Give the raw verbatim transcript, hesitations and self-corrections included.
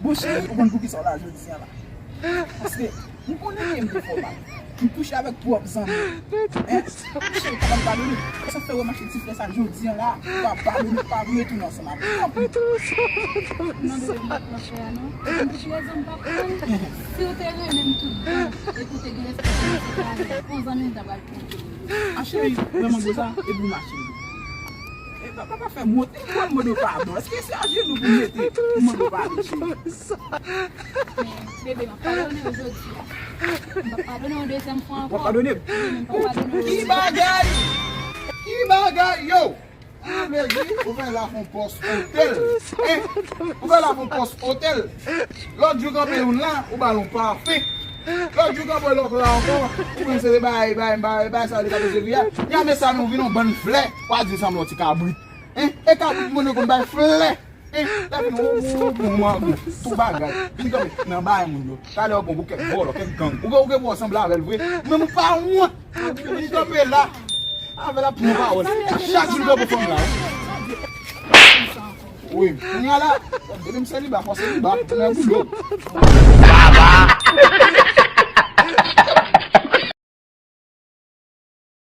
Bon, cheri, ou konn poukisa w la jodi a la? Paske m konnen ke m te fè w mal. M kouche avèk pwòp zanmi w. Hein? Cheri, ou pa konn padone. Sa fè w mache ti frè sa jodi a la. Ou pa padone, ou pa vle tounen ansanm avè m. Non, bebe, m pa t nan fè a, non. M pou ti rezon m pa pran. Si w te renmen m tout bon, epi w te gen respè pou mwen, se pa yon zanmi m ta pral pran. A cheri, vrèman gwo sa, epi w mache. E pa, pa, pa fè m wont, e m pral mande w padon. Èske se ajenou pou m mete pou m mande w padon, cheri? Men, bebe, m ap padone w jodi a. M p ap padone w dezyèm fwa ankò. W ap padone m? Wi, men m p ap padone w. Ki bagay? Ki bagay, yo? Sa vle di, ou fè la fon pòs otèl. Hein? Ou fè la fon pòs otèl. Lòt jou kanpe youn la, ou ba l yon pafen. Lòt jou kanpe lòt la ankò, ou menm se bay, bay, bay, bay, sa li ka peze vye a. Ya, men sa nou vin yon bann flè, w a di sanble yon ti kabrit. Hein? E kabrit moun yo konn bay flè. Hein? Lè fini, ou, ou, ou, ou, ou, tout bagay. Vin kanpe nan bay moun yo. Talè w pran pou kèk vòlò, kèk gang. Ou gen, ou gen pou w sanble avè l vre. Ou menm ou pa wont. Vin kanpe la. Avè l ap pran pawòl. Chak jou l kanpe fanm la, wi. Wi, kounye a la, depi m seliba, fò seliba, nan boulò.